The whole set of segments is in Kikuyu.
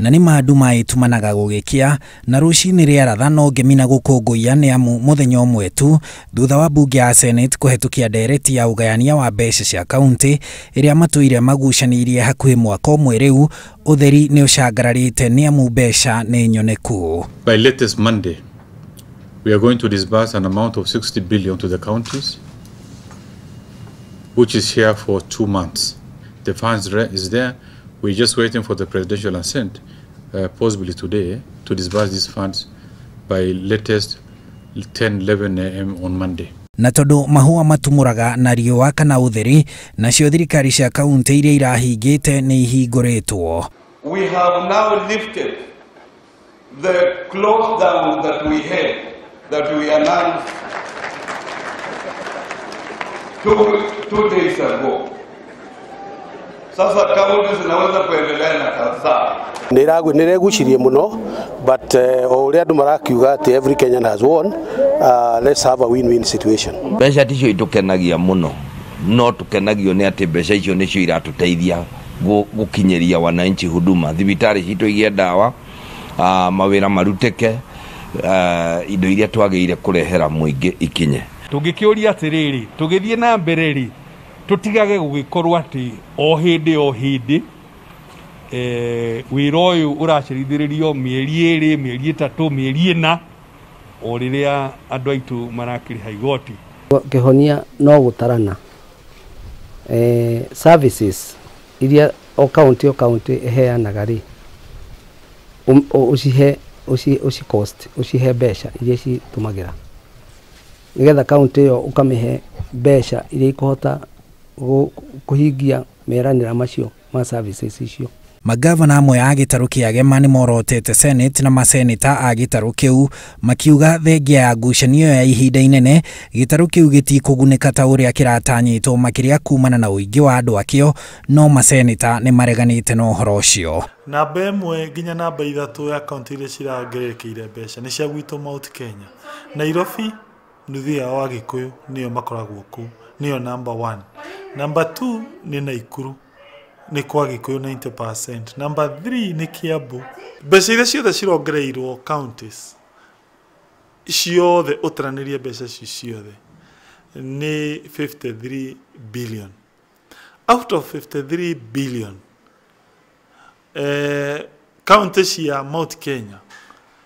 Na nĩ ma nduma ĩtumanaga gũgĩkĩa na rũcinĩ rĩaratha no ngemi na gũkũngũiya nĩ amu mũthenya ũmwe tu thutha wa mbunge ya Senate kũhetũkia ndereti ya ũgayania wa mbeca cia kaunti ĩrĩa matũire magucanĩirie hakuhĩ mwaka ũmwe rĩu, ũtheri nĩ ũcangararĩte nĩ amu mbeca nĩ nyoneku. By latest Monday, we are going to disburse an amount of 60 billion to the counties, which is here for 2 months. The funds is there. We're just waiting for the presidential assent, possibly today, to disburse these funds by latest 10:11 a.m. on Monday. Na tondu mahũa matumũraga na riũa kana ũtheri, nacio thirikari cia kaunti iria irahingĩte nĩ ihingũrĩtwo. We have now lifted the close down that we had, that we announced two days ago. Sasa kaunti zinaweza kuendelea na kazi zao. Nĩregucirie mũno, but o ũrĩa andũ marakiuga atĩ every Kenyan has won, let's have a win-win situation. Mbeca ticio itũkenagia mũno, no tũkenagio nĩ atĩ mbeca icio nĩcio iratũteithia gũkinyĩria wananchi huduma. Thibitarĩ citũ igĩe ndawa, mawĩra marutĩke, indo iria twagĩrĩire kũrehera mũingĩ ikinye. Tũngĩkĩũria atĩrĩrĩ, tũgĩthiĩ na mbere rĩ, tũtigage gũgĩkorwo atĩ o hĩndĩ wĩra ũyũ ũracerithĩrĩrio mĩeri 2, mĩeri 3, mĩeri 4, o rĩrĩa andũ aitũ marakĩrĩha igoti. Kĩhonia no gũtarana services iria o kaunti ĩheanaga rĩ, ũcihe ũci cost, ũcihe mbeca iria citũmagĩra nĩgetha kaunti ĩyo ũkamĩhe mbeca iria ikũhota kũhingia meranĩra macio ma services icio. Magavana amwe a gĩtarũ kĩa Gema nĩ morotete Senate na maseneta a gĩtarũ kĩu makiuga thengia ya ngucanio ya ihinda inene gĩtarũ kĩu gĩtikũgunĩka ta ũrĩa kĩratanyĩtwo makĩria kumana na ũingĩ wa andũ akĩo, no maseneta nĩ mareganĩte na ũhoro ũcio. Namba 1 nginya namba 3 ya kaunti iria cirongererekeire mbeca nĩ cia gwitũ Mount Kenya. Nairobi nuthu yao Agĩkũyũ nĩyo makoragwo kũu, nĩyo number 1. Number 2 nĩ Naikuru, nĩ kwa Gĩkũyũ 90%. Number 3 nĩ Kiambu. Mbeca iria ciothe cirongereirwo counties ciothe, ũtaranĩrie mbeca ici ciothe nĩ 53 billion. Out of 53 billion, county cia Mount Kenya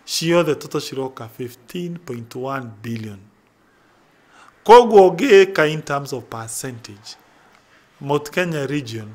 ciothe total ciroka 15.1 billion. Koguo ũngĩka in terms of percentage, Mount Kenya region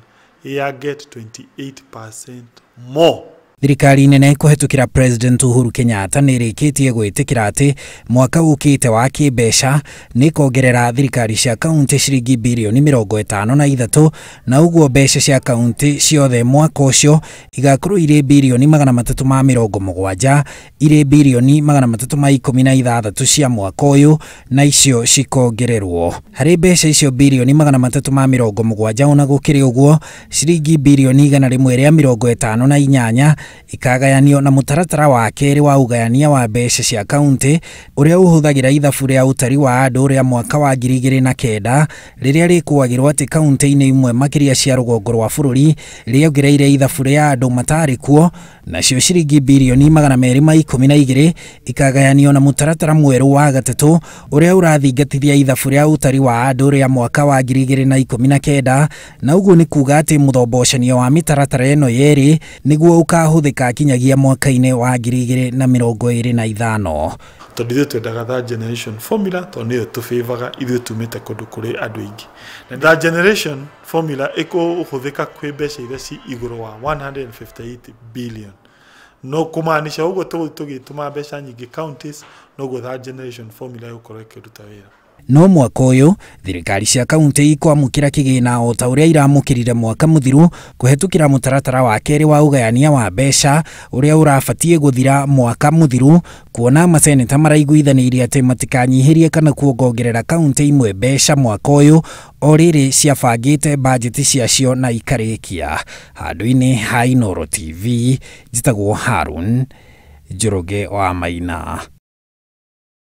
ya get 28% more. Thirikari nene kũhetũkĩra President Uhuru Kenyatta nĩ ĩrĩkĩtie gwĩtĩkĩra atĩ mwaka ũkĩte wa kĩmbeca nĩ ĩkongerera thirikari cia kaunti ciringi birioni 53, na ũguo mbeca cia kaunti ciothe mwaka ũcio igakorwo irĩ birioni 370, irĩ birioni 316 cia mwaka ũyũ, na icio cikongererwo harĩ mbeca icio birioni 370. Ona gũkĩrĩ ũguo, ciringi birioni 158 ikagayanio na mũtaratara wa kerĩ wa ũgayania wa mbeca cia kaunti ũrĩa ũhũthagĩra ithabu rĩa ũtari wa andũ rĩa mwaka wa 2009 rĩrĩa rĩkũagĩrwo atĩ kaunti-inĩ imwe makĩria cia rũgongo rwa bũrũri rĩongereire ithabu rĩa andũ matarĩ kuo, nacio ciringi birioni 212 ikagayanio na mũtaratara mwerũ wa gatatũ ũrĩa ũrathingatithia ithabu rĩa ũtari wa andũ rĩa mwaka wa 2019, na ũguo nĩ kuga atĩ mũthombocanio wa mĩtaratara ĩno yerĩ nĩguo ũkahũthĩka kinyagia mwaka-inĩ wa 2025. Tondũ ithuĩ twendaga third generation formula, tondũ nĩyo tũbĩvaga ithuĩ tumĩte kũndũ kũrĩ andũ aingĩ. Na third generation formula ĩkũhũthĩka kwĩ mbeca iria ci igũrũ wa 158 billion. No kũmaanisha ũguo tũgũthiĩ tũgĩtũma mbeca nyingĩ counties, noguo third generation formula ĩgũkorwo ĩkĩruta wĩra. No mwaka ũyũ thirikari cia kaunti ikwamũkĩra kĩgĩna o ta ũrĩa iramũkĩrire mwaka mũthiru kũhetũkĩra mũtaratara wa kerĩ wa ũgayania wa mbeca ũrĩa ũrabatiĩ gũthira mwaka mũthiru, kuona maseneta maraiguithanĩirie atĩ matikanyihĩrie kana kuongongerera kaunti imwe mbeca mwaka ũyũ o rĩrĩ ciabangĩte bajeti ciacio na ikarĩkia. Handũ-inĩ ha Inooro TV, njĩtagwo Harun Njoroge wa Maina.